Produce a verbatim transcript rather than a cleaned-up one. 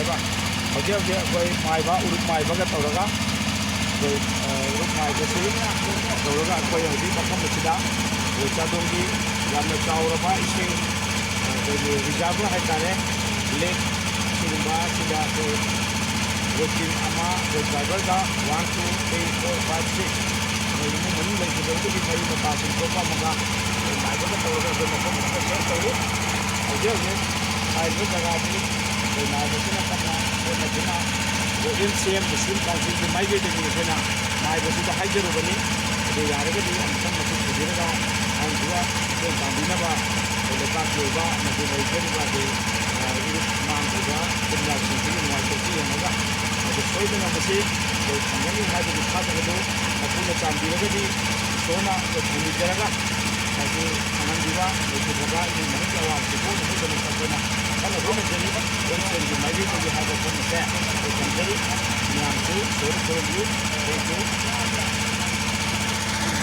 ꯍꯧꯖꯤꯛ ꯍꯧꯖꯤꯛ ꯑꯩꯈꯣꯏ ꯃꯥꯏꯕ, ꯎꯔꯨꯞ ꯃꯥꯏꯕꯒ ꯇꯧꯔꯒ, ꯑꯩꯈꯣꯏ, ꯑ, ꯎꯔꯨꯞ ꯃꯥꯏꯕꯁꯤ ꯇꯧꯔꯒ ꯑꯩꯈꯣꯏ ꯍꯧꯖꯤꯛ ꯃꯐꯝ ꯑꯁꯤꯗ ꯑꯩꯈꯣꯏ ꯆꯥꯗꯣꯡꯒꯤ ꯌꯥꯝꯅ ꯆꯥꯎꯔꯕ ꯏꯁꯤꯡ, ꯑ, ꯑꯩꯈꯣꯏꯒꯤ reservoir ꯍꯥꯏꯇꯥꯔꯦ, lake, ꯑꯁꯤꯒꯨꯝꯕ ꯑꯁꯤꯗ ꯑꯩꯈꯣꯏ ꯑꯩꯈꯣꯏ team ꯑꯃ, ꯑꯩꯈꯣꯏ driverꯗ one, two, three, four, five, six, ꯑꯩꯈꯣꯏ ꯏꯃꯨꯡ ꯃꯅꯨꯡ ꯂꯩꯈꯤꯗꯕꯗꯨꯒꯤ ꯃꯔꯤ ꯃꯇꯥꯁꯤꯡ ꯈꯣꯝꯕ ꯑꯃꯒ ꯑꯩꯈꯣꯏ ꯃꯥꯏꯕꯒ ꯇꯧꯔꯒ ꯑꯩꯈꯣꯏ ꯃꯐꯝ ꯑꯁꯤꯗ search ꯇꯧꯔꯤ꯫ ꯍꯧꯖꯤꯛ ꯍꯧꯖꯤꯛ ꯍꯥꯏꯔꯤꯕ ꯖꯒꯥꯗꯤ ꯑꯩꯈꯣꯏ ꯃꯥꯏꯕꯁꯤꯅ ꯀꯟꯅ ꯍꯣꯠꯅꯗꯨꯅ ꯑꯩꯈꯣꯏ M C M Muslim Councilꯒꯤ ꯃꯥꯏꯀꯩꯗꯒꯤ ꯑꯩꯈꯣꯏꯅ ꯃꯥꯏꯕꯁꯤꯗ ꯍꯥꯏꯖꯔꯨꯕꯅꯤ꯫ ꯑꯗꯨ ꯌꯥꯔꯒꯗꯤ ꯑꯃꯨꯛꯇꯪ ꯃꯁꯤ ꯄꯨꯕꯤꯔꯒ ꯑꯍꯟꯁꯤꯒ ꯃꯇꯦꯡ ꯄꯥꯡꯕꯤꯅꯕ ꯑꯩꯈꯣꯏ ꯂꯩꯕꯥꯛꯀꯤ ꯑꯣꯏꯕ ꯑꯃꯗꯤ ꯂꯩꯖꯔꯤꯕ ꯑꯩꯈꯣꯏ, ꯑ, ꯏꯔꯨꯞ ꯏꯃꯥꯡ ꯑꯣꯏꯕ ꯏꯆꯤꯟ ꯏꯅꯥꯎꯁꯤꯡꯁꯤꯒꯤ ꯅꯨꯡꯉꯥꯏꯇꯕꯁꯤ ꯌꯦꯡꯂꯒ ꯃꯗꯨ ꯁꯣꯏꯗꯅ ꯃꯁꯤ ꯑꯩꯈꯣꯏ ꯐꯪꯒꯅꯤ ꯍꯥꯏꯕꯒꯤ ꯊꯥꯖꯕ ꯑꯗꯨ ꯃꯄꯨꯅ ꯆꯥꯟꯕꯤꯔꯒꯗꯤ ꯏꯁꯣꯔꯅ ꯑꯩꯈꯣꯏ ꯐꯪꯕꯤꯖꯔꯒ ꯃꯁꯤ ꯐꯪꯍꯟꯕꯤꯕ, ꯂꯩꯈꯤꯗ꯭ꯔꯕ ꯏꯃꯨꯡ ꯃꯅꯨꯡꯒꯤ ꯑꯋꯥꯕꯁꯤ ꯀꯣꯛꯅꯕꯒꯤꯗꯃꯛꯇ ꯑꯩꯈꯣꯏꯅ ꯀꯟꯅ ꯍꯣꯠꯅꯖꯔꯤ꯫ ꯂꯝꯁꯦꯜꯒꯤ ꯃꯥꯏꯀꯩꯗꯒꯤ ꯍꯥꯏꯕ ꯄꯣꯠ ꯑꯁꯦ ꯑꯩꯈꯣꯏ ꯊꯝꯖꯔꯤ꯫ ꯃꯌꯥꯝꯁꯨ ꯏꯁꯣꯔ ꯈꯨꯔꯨꯝꯕꯤꯌꯨ꯫ ꯑꯩꯁꯨ